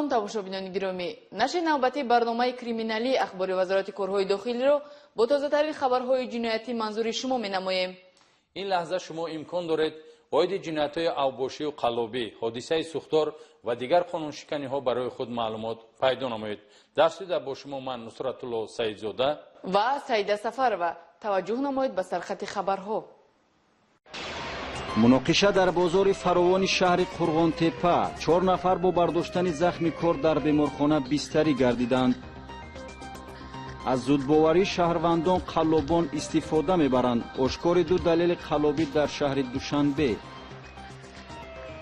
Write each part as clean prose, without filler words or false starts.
Салом, тамошобинони гиромӣ! Нашри навбатии барномаи криминалии Ахбори Вазорати корҳои дохилиро бо тозатарин хабарҳои ҷиноятӣ манзури шумо менамоем. Ин лаҳза шумо имкон доред оиди ҷиноятҳои авбошию қаллобӣ, ҳодисаи сӯхтор ва дигар қонуншиканиҳо барои худ маълумот пайдо намоед. Дар студия бо шумо ман, Нусратулло Саидзода, ва Саида Сафарова. Таваҷҷӯҳ намоед ба сархати хабарҳо. Муноқиша дар бозори Фаровони шаҳри Қурғонтеппа: чор нафар бо бардоштани захми кор дар беморхона бистарӣ гардиданд. Аз зудбоварии шаҳрвандон қаллобон истифода мебаранд. Ошкори ду далели қаллобӣ дар шаҳри Душанбе.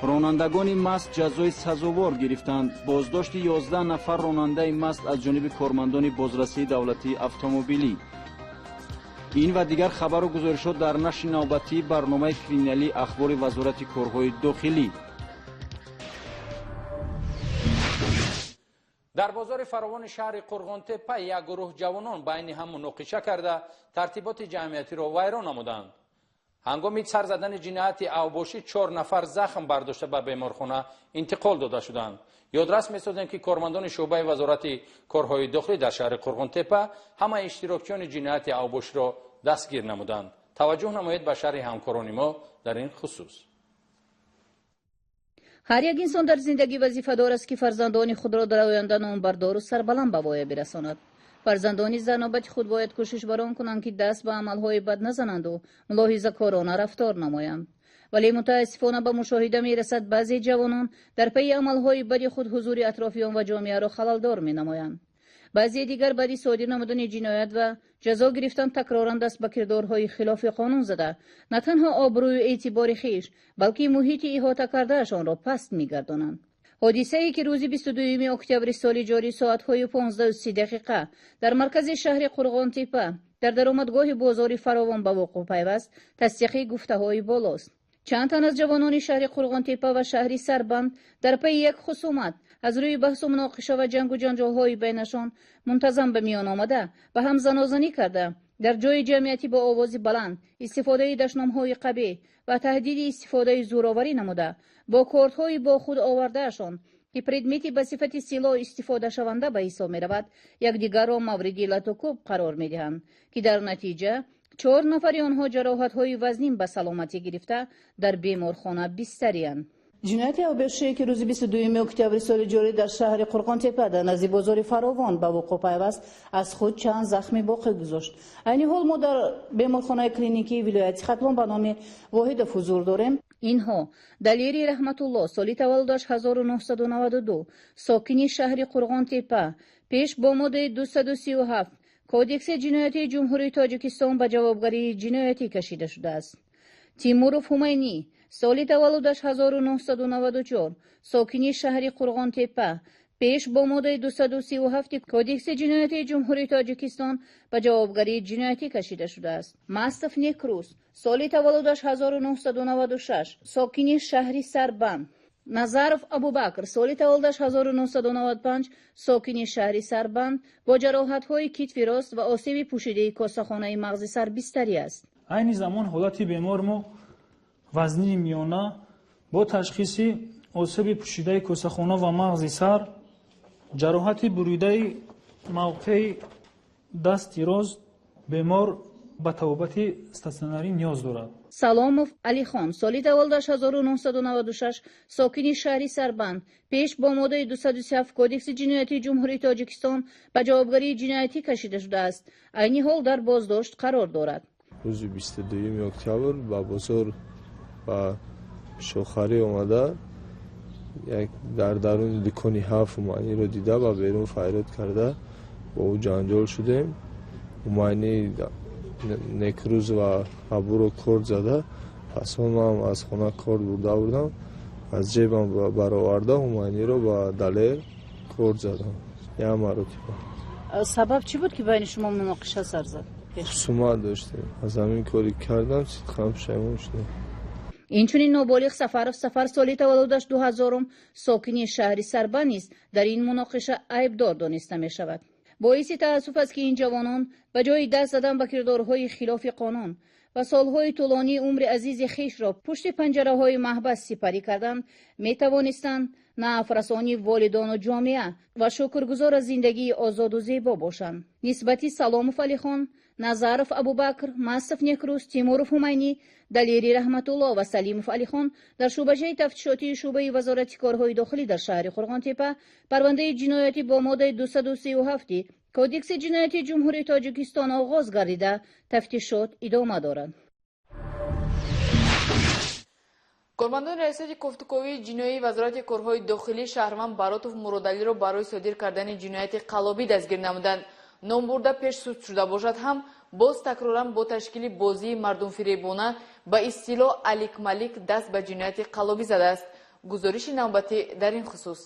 Ронандагони маст ҷазои сазовор гирифтанд. Боздошти 11 нафар ронандаи маст аз ҷониби кормандони бозрасии давлатии автомобилӣ. Ин ва дигар хабару гузоришҳо дар нашри навбатии барномаи криминалии Ахбори Вазорати корҳои дохилӣ. Дар бозори Фаровони шаҳри Қурғонтеппа як гурӯҳ ҷавонон байни ҳам муноқиша карда, тартиботи ҷамъиятиро вайрон намуданд. Ҳангоми сар задани ҷинояти авбошӣ чор нафар захм бардошта, ба беморхона интиқол дода шуданд. Ёдрас месозем, ки кормандони шӯъбаи Вазорати корҳои дохилӣ дар шаҳри Қурғонтеппа ҳамаи иштирокчиёни ҷинояти авбоширо дастгир намуданд. Таваҷҷӯҳ намоед ба шарҳи ҳамкорони мо дар ин хусус. Ҳар як инсон дар зиндагӣ вазифадор аст, ки фарзандони худро дар оянда номбардору сарбаланд ба воя бирасонад. Фарзандони дар навбати худ бояд кӯшиш бар он кунанд, ки даст ба амалҳои бад назананду мулоҳизакорона рафтор намоянд. Вале мутаассифона, ба мушоҳида мерасад, баъзе ҷавонон дар пайи амалҳои бади худ ҳузури атрофиён ва ҷомеаро халалдор менамоянд. Баъзеи дигар баъди содир намудани ҷиноят ва ҷазо гирифтан такроран даст ба кирдорҳои хилофи қонун зада, на танҳо обрӯю эътибори хеш, балки муҳити иҳота кардаашонро паст мегардонанд. Ҳодисае, ки рӯзи 22 октябри соли ҷорӣ соатҳои 15:30 дар маркази шаҳри Қурғонтеппа дар даромадгоҳи бозори Фаровон ба вуқӯъ пайваст, тасдиқи гуфтаҳои болост. Чанд тан аз ҷавонони шаҳри Қурғонтеппа ва шаҳри Сарбанд дар пайи як хусумат аз рӯи баҳсу муноқиша ва ҷангу ҷанҷолҳои байнашон мунтазам ба миён омада, ба ҳам занозанӣ карда, дар ҷои ҷамъиятӣ бо овози баланд истифодаи дашномҳои қабеҳ ва таҳдиди истифодаи зӯроварӣ намуда, бо кортҳои бо худ овардаашон, ки предмети ба сифати силоҳ истифодашаванда ба ҳисоб меравад, якдигарро мавриди латукӯб қарор медиҳанд, ки дар натиҷа чор нафари онҳо ҷароҳатҳои вазнин ба саломатӣ гирифта, дар беморхона бистариянд. Ҷинояти авбошие, ки рӯзи 22 октябри соли ҷорӣ дар шаҳри Қурғонтеппа дар назди бозори Фаровон ба вуқӯъ пайваст, аз худ чанд захми боқӣ гузошт. Айни ҳол мо дар беморхонаи клиникии вилояти Хатлон ба номи Воҳидов ҳузур дорем. Инҳо: Далери Раҳматулло, соли таваллудаш 1992, сокини шаҳри Қурғонтеппа, пеш бо моддаи 237 Кодекси ҷиноятии Ҷумҳурии Тоҷикистон ба ҷавобгарии ҷиноятӣ кашида шудааст, Тимуров Ҳумайнӣ, соли таваллудаш 1994, сокини шаҳри Қурғонтеппа, пеш бо моддаи 237 Кодекси ҷиноятии Ҷумҳурии Тоҷикистон ба ҷавобгарии ҷиноятӣ кашида шудааст, Мастов Некрӯз, соли таваллудаш 1996, сокини шаҳри Сарбанд, Назаров Абубакр, соли таваллудаш 1995, сокини шаҳри Сарбанд, бо ҷароҳатҳои китфи рост ва осеби пӯшидаи косахонаи мағзи сар бистарӣ аст. Айни замон ҳолати бемор мо вазнии миёна бо ташхиси осеби пӯшидаи косахона ва мағзи сар, ҷароҳати буридаи мавқеи дасти рост. Бемор ба табобати статсионарӣ ниёз дорад. Саломов Алихон, соли таваллудаш 1996, сокини шаҳри Сарбанд, пеш бо моддаи 237 Кодекси ҷиноятии Ҷумҳурии Тоҷикистон ба ҷавобгарии ҷиноятӣ кашида шудааст. Айни ҳол дар боздошт қарор дорад. Рӯзи 22 октябр ба бозор ба шохарӣ омада, як дар даруни дукони ҳафт Ҳумайниро дида, ба берун файрод карда, бо ӯ ҷанҷол шудем. Ҳумайнӣ Некрӯз ва Абуро корд зада. Пас он ман аз хона корд бурда будам, аз ҷебам бароварда, Ҳумайниро ба Далер корд задам як маротиба. Сабаб чӣ буд, ки байни шумо муноқиша сар зад? Хусумат доштем. Аз ҳамин кори кардам сидқан пушаймон шудам. Инчунин ноболиғ Сафаров Сафар, соли таваллудаш 2000-ум, сокини шаҳри Сарбанд низ дар ин муноқиша айбдор дониста мешавад. Боиси таассуф аст, ки ин ҷавонон ба ҷои даст задан ба кирдорҳои хилофи қонун ва солҳои тӯлонии умри азизи хешро пушти панҷараҳои маҳбас сипарӣ кардан, метавонистанд Нафрасони волидону ҷомеа ва шукргузор аз зиндагии озоду зебо бошанд. Нисбати Саломов Алихон, Назаров Абубакр, Масов Некрӯз, Тимуров Ҳумайнӣ, Далери Раҳматулло ва Салимов Алихон дар шӯъбачаи тафтишотии шӯъбаи Вазорати корҳои дохилӣ дар шаҳри Қурғонтепа парвандаи ҷиноятӣ бо моддаи 237 Кодекси ҷиноятии Ҷумҳурии Тоҷикистон оғоз гардида, тафтишот идома дорад. Кормандони раёсати кофтуковии ҷиноии Вазорати корҳои дохилӣ шаҳрванд Баротов Муродалиро барои содир кардани ҷинояти қаллобӣ дастгир намуданд. Номбурда пеш суд шуда бошад ҳам, боз такроран бо ташкили бозии мардумфиребона ба истилоҳ алик-малик даст ба ҷинояти қаллобӣ задааст. Гузориши навбатӣ дар ин хусус.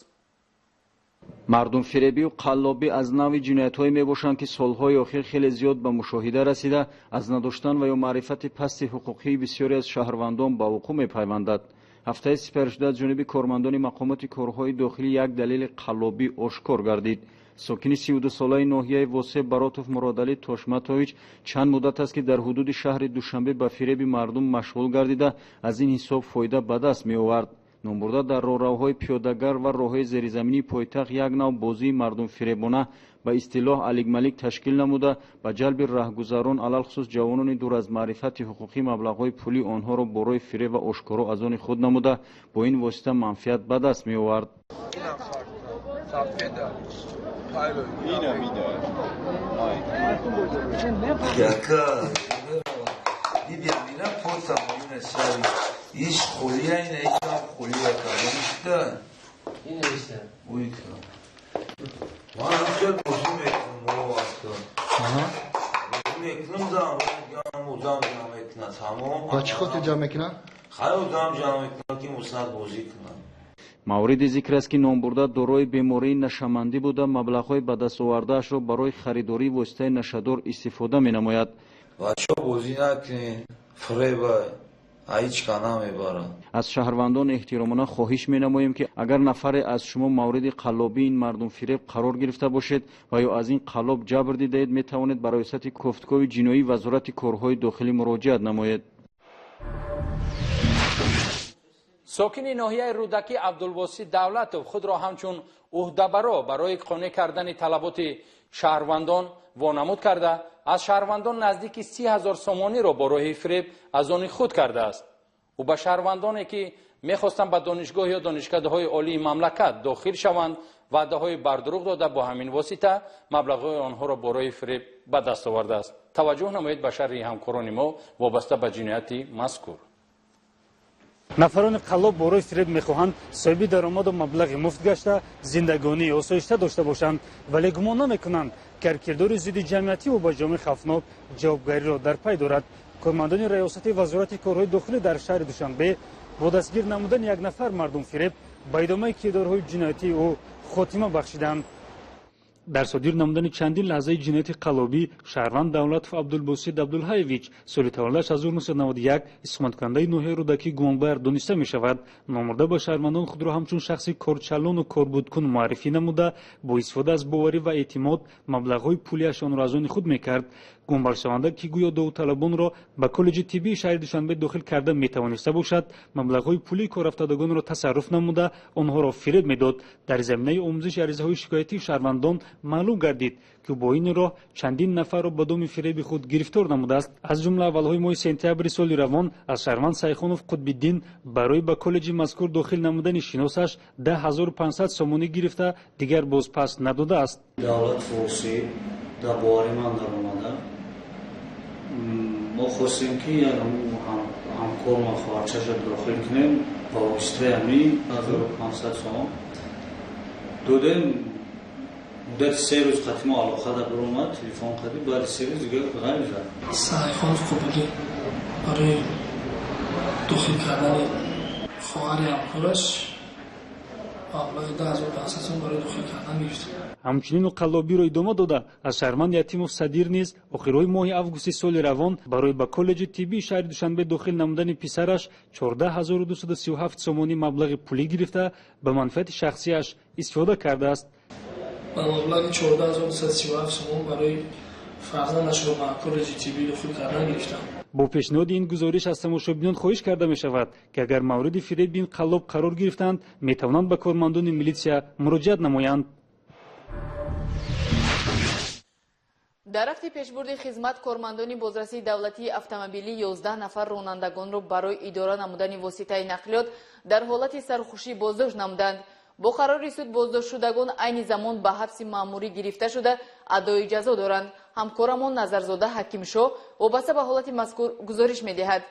Мардумфиребию қаллобӣ аз навъи ҷиноятҳое мебошанд, ки солҳои охир хеле зиёд ба мушоҳида расида, аз надоштан ва ё маърифати пасти ҳуқуқии бисёре аз шаҳрвандон ба вуқӯъ мепайвандад. Ҳафтаи сипаришуда аз ҷониби кормандони мақомоти корҳои дохилӣ як далели қаллобӣ ошкор гардид. Сокини 32-солаи ноҳияи Восеъ Баротов Муродалӣ Тошматович чанд муддат аст, ки дар ҳудуди шаҳри Душанбе ба фиреби мардум машғул гардида, аз ин ҳисоб фоида ба даст меовард. Номбурда дар роҳравҳои пиёдагар ва роҳҳои зеризаминии пойтахт як нав бозии мардумфиребона ба истилоҳ алик-малик ташкил намуда, ба ҷалби раҳгузарон, алалхусус ҷавонони дур аз маърифати ҳуқуқӣ, маблағҳои пулии онҳоро бо роҳи фиреб ва ошкоро аз они худ намуда, бо ин восита манфиат ба даст меовард. ایش خولیه اینه، ایش هم خولیه کرده. این ایشه. اوی که. من هم که بازی میکنم او وقتا. بازی میکنم زم، زم جمع میکنم تمام. با چی خاطر جمع میکنم؟ خیلی زم جمع میکنم که مصند بازی کنم. Мавриди зикр аст, ки номбурда дорои бемории нашъамандӣ буда, маблағҳои ба даст овардаашро барои харидории воситаи нашъадор истифода менамояд. Бачаҳо бозӣ накунед, фреба ҳеҷ ка намебарад. Аз шаҳрвандон эҳтиромона хоҳиш менамоем, ки агар нафаре аз шумо мавриди қаллобии ин мардумфиреб қарор гирифта бошед ва ё аз ин қаллоб ҷабр дидаед, метавонед ба раёсати кофтукови ҷиноии Вазорати корҳои дохилӣ муроҷиат намоед. Сокини ноҳияи Рӯдакӣ Абдулвосит Давлатов худро ҳамчун ӯҳдабаро барои қонеъ кардани талаботи шаҳрвандон вонамуд карда, аз шаҳрвандон наздики 30 000 сомониро бо роҳи фиреб аз они худ кардааст. Ӯ ба шаҳрвандоне, ки мехостанд ба донишгоҳ ё донишкадаҳои олии мамлакат дохил шаванд, ваъдаҳои бардурӯғ дода, бо ҳамин восита маблағҳои онҳоро бо роҳи фиреб ба даст овардааст. Таваҷҷӯҳ намоед ба шарҳи ҳамкорони мо вобаста ба ҷинояти мазкур. Нафарони қаллоб бо роҳи фиреб мехоҳанд соҳиби даромаду маблағи муфт гашта, зиндагонии осоишта дошта бошанд, вале гумон намекунанд, ки ҳар кирдори зидди ҷамъиятиву ба ҷомеи хавфнок ҷавобгариро дар пай дорад. Кормандони раёсати Вазорати корҳои дохилӣ дар шаҳри Душанбе бо дастгир намудани як нафар мардумфиреб ба идомаи кирдорҳои ҷиноятии ӯ хотима бахшиданд. Дар содир намудани чандин лаҳзаи ҷинояти қаллобӣ шаҳрванд Давлатов Абдулбосид Абдулҳаевич, соли таваллудаш 1991, истиқоматкунандаи ноҳияи Рӯдакӣ, гумонбар дониста мешавад. Номурда ба шаҳрвандон худро ҳамчун шахси корчалону корбудкун муаррифӣ намуда, бо истифода аз боварӣ ва эътимод маблағҳои пулиашонро аз они худ мекард. Гумонбаршаванда, ки гӯё довталабонро ба коллеҷи тиббии шаҳри Душанбе дохил карда метавониста бошад, маблағҳои пулии корафтодагонро тасарруф намуда, онҳоро фиреб медод. Дар заминаи омӯзиши аризаҳои шикоятии шаҳрвандон маълум гардид, ки бо ин роҳ чандин нафарро ба доми фиреби худ гирифтор намудааст. Аз ҷумла аввалҳои моҳи сентябри соли равон аз шаҳрванд Сайхонов Қутбиддин барои ба коллеҷи мазкур дохил намудани шиносаш 10 500 сомонӣ гирифта, дигар бозпас надодааст. Давлат Форсӣ дар бовари ман даромада, мо хостем, ки ҳамкорма хоҳарчаша дохил кунем. Ба воситаи ҳамин 1500 сомон додем. Муддати 3 рӯз қати мо алоқа да баромад, телефон кардӣ, баъди 3 рӯз дигар ғайб зад. Сайхонов Қубудӣ барои дохил кардани хоҳари ҳамкораш маблағи 10 500 сом барои дохил кардан гирифт. Ҳамчунин қаллобиро идома дода, аз шаҳрванд Ятимов Садир низ охирҳои моҳи августи соли равон барои ба коллеҷи тиббии шаҳри Душанбе дохил намудани писараш 14 237 сомонӣ маблағи пулӣ гирифта, ба манфиати шахсиаш истифода кардааст. Ба маблағи 14 237 сомон барои фарзандашро ба коллеҷи тиббӣ дохил кардан гирифтам. Бо пешниҳоди ин гузориш аз тамошобинон хоҳиш карда мешавад, ки агар мавриди фиреби ин қаллоб қарор гирифтанд, метавонанд ба кормандони милитсия муроҷиат намоянд. Дар рафти пешбурди хизмат кормандони бозрасии давлатии автомобилӣ 11 нафар ронандагонро барои идора намудани воситаи нақлиёт дар ҳолати сархушӣ боздошт намуданд. Бо қарори суд боздоштшудагон айни замон ба ҳабси маъмурӣ гирифта шуда адои ҷазо доранд. Ҳамкорамон Назарзода Ҳакимшоҳ вобаста ба ҳолати мазкур гузориш медиҳад.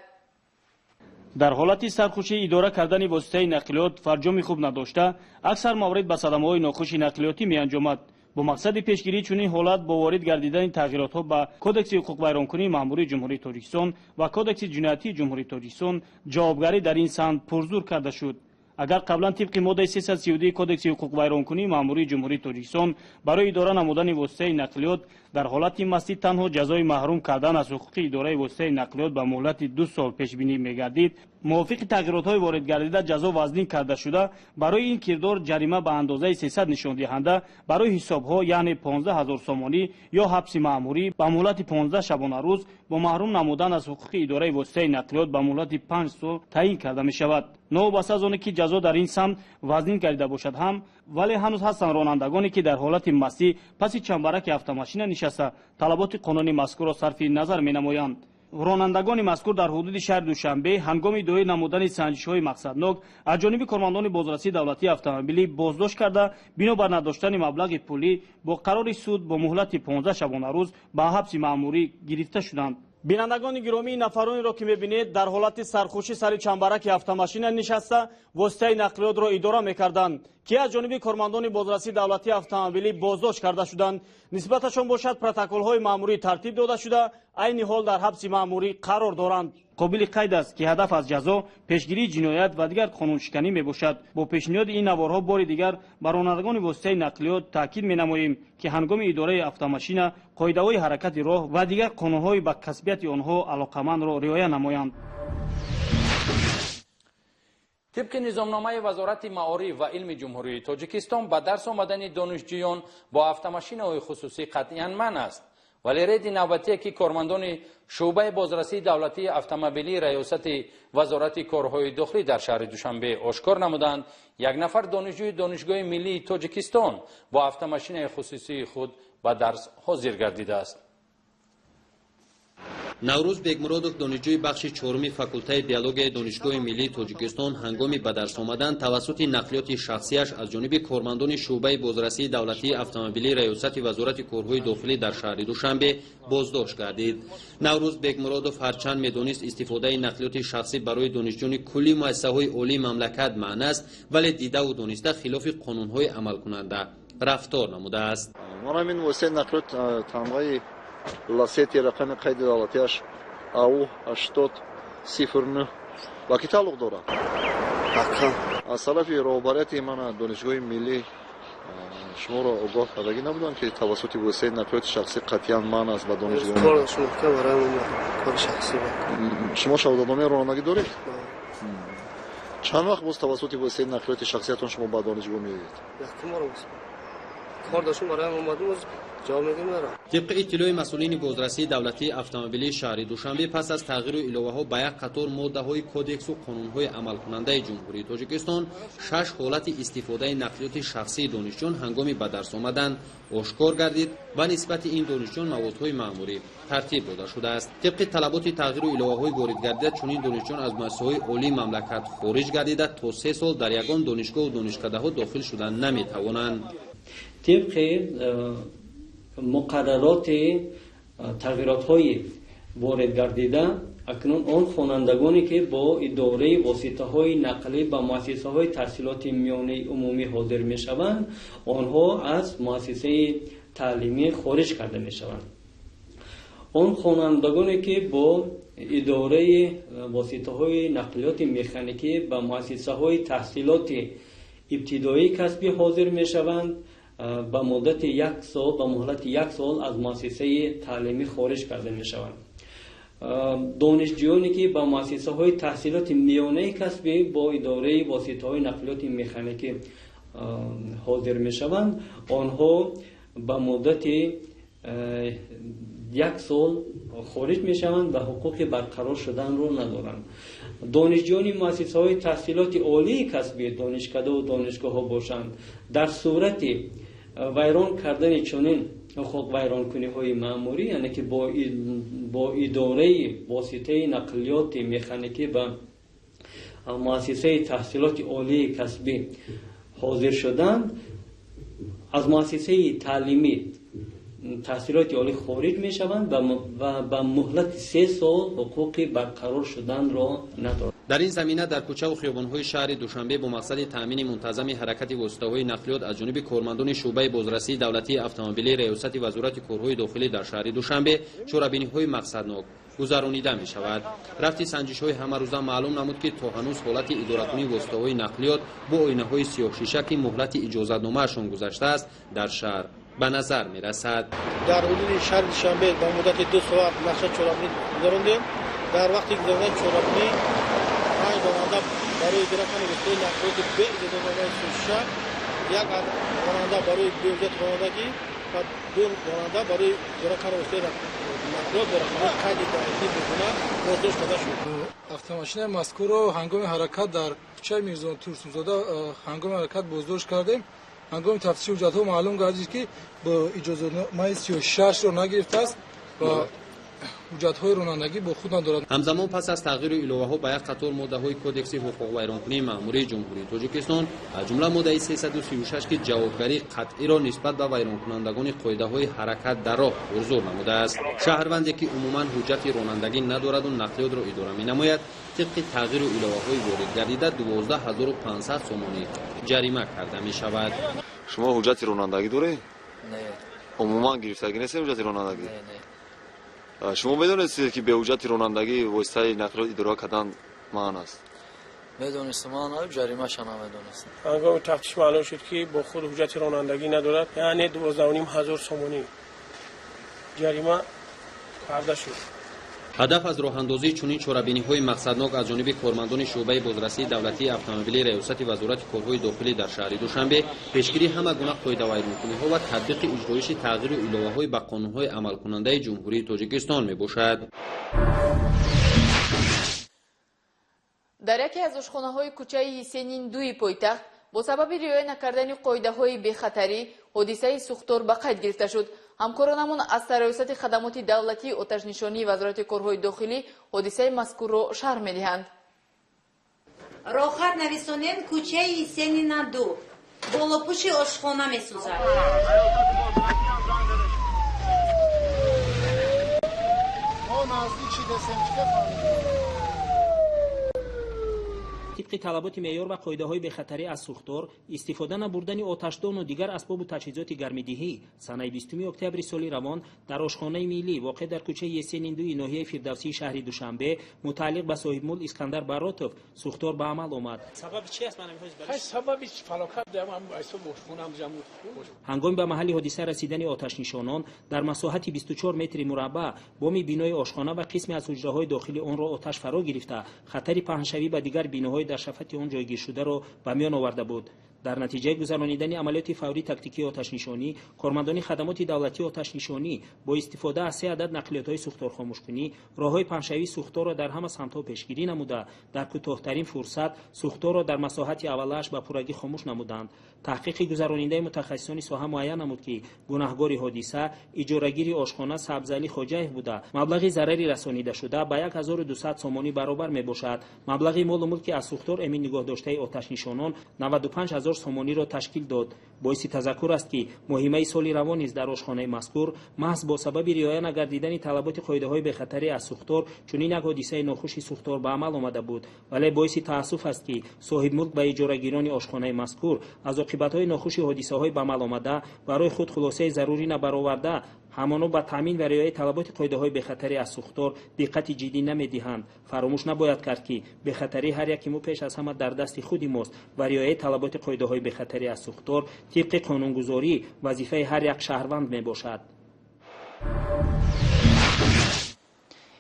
Дар ҳолати сархушӣ идора кардани воситаи нақлиёт фарҷоми хуб надошта, аксар маврид ба садамаҳои нохуши нақлиётӣ меанҷомад. Бо мақсади пешгирии чунин ҳолат бо ворид гардидани тағйиротҳо ба Кодекси ҳуқуқвайронкунии маъмурии Ҷумҳурии Тоҷикистон ва Кодекси ҷиноятии Ҷумҳурии Тоҷикистон ҷавобгарӣ дар ин самт пурзур карда шуд. Агар қаблан тибқи моддаи 332 Кодекси ҳуқуқвайронкунии маъмурии Ҷумҳурии Тоҷикистон барои идора намудани воситаи нақлиёт дар ҳолати мастӣ танҳо ҷазои маҳрум кардан аз ҳуқуқи идораи воситаи нақлиёт ба муҳлати 2 сол пешбинӣ мегардид, мувофиқи тағйиротҳои воридгардида ҷазо вазнин карда шуда, барои ин кирдор ҷарима ба андозаи 300 нишондиҳанда барои ҳисобҳо, яъне 15 ҳазор сомонӣ ё ҳабси маъмурӣ ба муҳлати 15 шабонарӯз бо маҳрум намудан аз ҳуқуқи идораи воситаи нақлиёт ба муҳлати 5 сол таъин карда мешавад. Новобаста аз оне ки ҷазо дар ин самт вазнин гардида бошад ҳам, вале ҳанӯз ҳастанд ронандагоне ки дар ҳолати мастӣ паси чамбараки автомашина нишаста талаботи қонуни мазкурро сарфи назар менамоянд. Ронандагони мазкур дар ҳудуди шаҳри Душанбе ҳангоми доир намудани санҷишҳои мақсаднок аз ҷониби кормандони бозрасии давлатии автомобилӣ боздошт карда, бинобар надоштани маблағи пулӣ бо қарори суд бо муҳлати 15 шабонарӯз ба ҳабси маъмурӣ гирифта шуданд. Бинандагони гиромӣ, нафаронеро ки мебинед, дар ҳолати сархушӣ сари чамбараки автомашина нишаста воситаи нақлиётро идора мекарданд, ки аз ҷониби кормандони бозрасии давлатии автомобилӣ боздошт карда шуданд. Нисбаташон бошад протоколҳои маъмурӣ тартиб дода шуда, айни ҳол дар ҳабси маъмурӣ қарор доранд. Қобили қайд аст, ки ҳадаф аз ҷазо пешгирии ҷиноят ва дигар қонуншиканӣ мебошад. Бо пешниҳоди ин наворҳо бори дигар ба ронандагони воситаи нақлиёт таъкид менамоем, ки ҳангоми идораи автомашина қоидаҳои ҳаракати роҳ ва дигар қонунҳои ба касбияти онҳо алоқамандро риоя намоянд. Тибқи низомномаи Вазорати маориф ва илми Ҷумҳурии Тоҷикистон ба дарс омадани донишҷӯён бо автомашинаҳои хусусӣ қатъиян манъ аст. Вале рейди навбатие ки кормандони шӯъбаи бозрасии давлатии автомобилии раёсати Вазорати корҳои дохилӣ дар шаҳри Душанбе ошкор намуданд, як нафар донишҷӯи Донишгоҳи миллии Тоҷикистон бо автомашинаи хусусии худ ба дарс ҳозир гардидааст. Наврӯз Бекмуродов, донишҷӯи бахши чоруми факултаи биологияи Донишгоҳи миллии Тоҷикистон, ҳангоми ба дарс омадан тавассути нақлиёти шахсияш аз ҷониби кормандони шӯъбаи бозрасии давлатии автомобилии раёсати Вазорати корҳои дохилӣ дар шаҳри Душанбе боздошт гардид. Наврӯз Бекмуродов ҳарчанд медонист истифодаи нақлиёти шахсӣ барои донишҷӯёни кулли муассисаҳои олии мамлакат манъ аст, вале дидаву дониста хилофи қонунҳои амалкунанда рафтор намудааст. Ман ин воситаи нақлиёт тамғаи Ласети рақами қайди давлатиаш АУ 8009 ба кӣ тааллуқ дорад? Аз тарафи роҳбарияти мана Донишгоҳи миллӣ шуморо огоҳ кардагӣ набуданд, ки тавассути воситаи нақлиёти шахсӣ қатъиян манъ аст ба донишгоҳ? Шумо шаҳодатномаи ронандагӣ доред? Чанд вақт боз тавассути воситаи нақлиёти шахсиятон шумо ба донишгоҳ меоед? Тибқи иттилои масъулини бозрасии давлатии автомобилии шаҳри Душанбе, пас аз тағйиру иловаҳо ба як қатор моддаҳои кодексу қонунҳои амалкунандаи Ҷумҳурии Тоҷикистон, 6 ҳолати истифодаи нақлиёти шахсии донишҷӯён ҳангоми ба дарс омадан ошкор гардид ва нисбати ин донишҷӯён маводҳои маъмурӣ тартиб дода шудааст. Тибқи талаботи тағйиру иловаҳои воридгардида, чунин донишҷӯён аз муассисаҳои олии мамлакат хориҷ гардида то 3 сол дар ягон донишгоҳу донишкадаҳо дохил шуда наметавонанд. Тибқи муқаррароти тағйиротҳои воридгардида, акнун он хонандагоне ки бо идораи воситаҳои нақлӣ ба муассисаҳои таҳсилоти миёнаи умумӣ ҳозир мешаванд, онҳо аз муассисаи таълимӣ хориҷ карда мешаванд. Он хонандагоне ки бо идораи воситаҳои нақлиёти механикӣ ба муассисаҳои таҳсилоти ибтидоии касбӣ ҳозир мешаванд, ба муддати 1 сол, ба муҳлати 1 сол аз муассисаи таълимӣ хориҷ карда мешаванд. Донишҷӯёне ки ба муассисаҳои таҳсилоти миёнаи касбӣ бо идораи воситаҳои нақлиёти механикӣ ҳозир мешаванд, онҳо ба муддати 1 сол хориҷ мешаванд ва ҳуқуқи барқарор шуданро надоранд. Донишҷӯёни муассисаҳои таҳсилоти олии касбӣ, донишкадаву донишгоҳҳо бошанд, дар сурати вайрон кардани чунин ҳуқуқвайронкуниҳои маъмурӣ, яъне ки бо идораи воситаи нақлиёти механикӣ ба муассисаи таҳсилоти олии касбӣ ҳозир шуданд, аз муассисаи таълимӣ таҳсилоти олӣ хориҷ мешаванд ва ба муҳлати 3 сол ҳуқуқи барқарор шуданро надоранд. Дар ин замина дар кӯчаву хиёбонҳои шаҳри Душанбе бо мақсади таъмини мунтазами ҳаракати воситаҳои нақлиёт аз ҷониби кормандони шӯъбаи бозрасии давлатии автомобилии Раёсати Вазорати корҳои дохилӣ дар шаҳри Душанбе чорабиниҳои мақсаднок гузаронида мешавад. Рафти санҷишҳои ҳамарӯза маълум намуд, ки то ҳанӯз ҳолати идоракунии воситаҳои нақлиёт бо оинаҳои сиёҳшиша, ки муҳлати иҷозатномаашон гузаштааст, дар шаҳр ба назар мерасад. Дар ҳудуди шаҳри Душанбе ба муддати 2 соат нақша чорабинӣ гузарондем. Дар вақти гузарондани чорабинӣ 5 ронанда барои идора кардани воситаи нақлиёти бе иҷозатномаи сиёҳшиша, 1 ронанда барои беҳуҷҷат ронандагӣ ва 2 ронанда барои идора кардани воситаи нақлиёт бо рақамҳои қайди давлатии бегона боздошт карда шуд. Автомошинаи мазкурро ҳангоми ҳаракат дар кӯчаи Мирзо Турсунзода ҳангоми ҳаракат боздошт кардем. Ҳангоми тафтиши ҳуҷҷатҳо маълум гардид, ки бо иҷозатномаи 36-ро нагирифтааст ва ҳуҷҷатҳои ронандагӣ бо худ надорад. Ҳамзамон пас аз тағйиру иловаҳо ба як қатор моддаҳои Кодекси ҳуқуқвайронкунии маъмурии Ҷумҳурии Тоҷикистон, аз ҷумла моддаи 336, ки ҷавобгарии қатъиро нисбат ба вайронкунандагони қоидаҳои ҳаракат дар роҳ пурзур намудааст. Шаҳрванде, ки умуман ҳуҷҷати ронандагӣ надораду нақлиётро идора менамояд, тибқи тағйиру иловаҳои ворид гардида 12500 сомонӣ ҷарима карда мешавад. Шумо ҳуҷҷати ронандагӣ доред? Не. Умуман гирифтагӣ нестед ҳуҷҷати ронандагӣ? Не, не. Шумо медонистед, ки беҳуҷҷати ронандагӣ воситаи нақлиёт идора кардан манъ аст? Медонистам, ман ҷаримаша намедонистам. Ҳангоми тафтиш маълум шуд, ки бо худ ҳуҷҷати ронандагӣ надорад, яъне 12500 сомонӣ ҷарима карда шуд. Ҳадаф аз роҳандозии чунин чорабиниҳои мақсаднок аз ҷониби кормандони шӯъбаи бозрасии давлатии автомобилии Раёсати Вазорати корҳои дохилӣ дар шаҳри Душанбе пешгирии ҳама гуна қоидавайронкуниҳо ва татбиқи иҷроиши тағйиру иловаҳои ба қонунҳои амалкунандаи Ҷумҳурии Тоҷикистон мебошад. Дар яке аз ошхонаҳои кӯчаи Есенин 2 пойтахт бо сабаби риоя накардани қоидаҳои бехатарӣ ҳодисаи сӯхтор ба қайд гирифта шуд. Ҳамкоронамон аз Раёсати хадамоти давлатии оташнишонии Вазорати корҳои дохилӣ ҳодисаи мазкурро шарҳ медиҳанд. Роҳат нависонем, кӯчаи Есенина 2. Болопӯши ошхона месӯзад. Тибқи талаботи меъёр ва қоидаҳои бехатарӣ аз сӯхтор, истифода набурдани оташдону дигар асбобу таҷҳизоти гармидиҳӣ, санаи 20 октябри соли равон дар ошхонаи миллӣ воқеъ дар кӯчаи Есенин 2 ноҳияи Фирдавсии шаҳри Душанбе мутааллиқ ба соҳибмулк Искандар Баротов сӯхтор ба амал омад. Ҳангоми ба маҳалли ҳодиса расидани оташнишонон дар масоҳати 24 метри мураббаъ боми бинои ошхона ва қисме аз ҳуҷраҳои дохили онро оташ фаро гирифта, хатари паҳншавӣ ба дигар биноҳои дар шафати он ҷойгиршударо ба миён оварда буд. Дар натиҷаи гузаронидани амалиёти фаврии тактикии оташнишонӣ, кормандони хадамоти давлатии оташнишонӣ бо истифода аз 3 адад нақлиётҳои сӯхторхомӯшкунӣ роҳҳои паҳншавии сӯхторро дар ҳама самтҳо пешгирӣ намуда, дар кӯтоҳтарин фурсат сӯхторро дар масоҳати аввалааш ба пуррагӣ хомӯш намуданд. Таҳқиқи гузаронидаи мутахассисони соҳа муайян намуд, ки гунаҳгори ҳодиса иҷорагири ошхона Сабзалӣ Хоҷаев буда, маблағи зарари расонидашуда ба 1200 сомонӣ баробар мебошад. Маблағи молу мулки аз сӯхтор эмин нигоҳдоштаи оташнишонон 95000 сомониро ташкил дод. Боиси тазаккур аст, ки муҳимаи соли равон низ дар ошхонаи мазкур маҳз бо сабаби риоя нагардидани талаботи қоидаҳои бехатарӣ аз сӯхтор чунин як ҳодисаи нохуши сӯхтор ба амал омада буд. Вале боиси таассуф аст, ки соҳибмулк ба иҷорагирони ошхонаи мазкур аз оқибатҳои нохуши ҳодисаҳои ба амал омада барои худ хулосаи зарурӣ набароварда, ҳамоно ба таъмин ва риояи талаботи қоидаҳои бехатарӣ аз сӯхтор диққати ҷиддӣ намедиҳанд. Фаромӯш набояд кард, ки бехатарии ҳар яки мо пеш аз ҳама дар дасти худи мост ва риояи талаботи қоидаҳои бехатарӣ аз сӯхтор тибқи қонунгузорӣ вазифаи ҳар як шаҳрванд мебошад.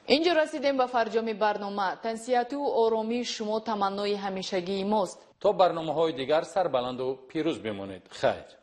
Инҷо расидем ба фарҷоми барнома. Тансиҳату оромии шумо таманнои ҳамешагии мост. То барномаҳои дигар сарбаланду пирӯз бимонед. Хайр.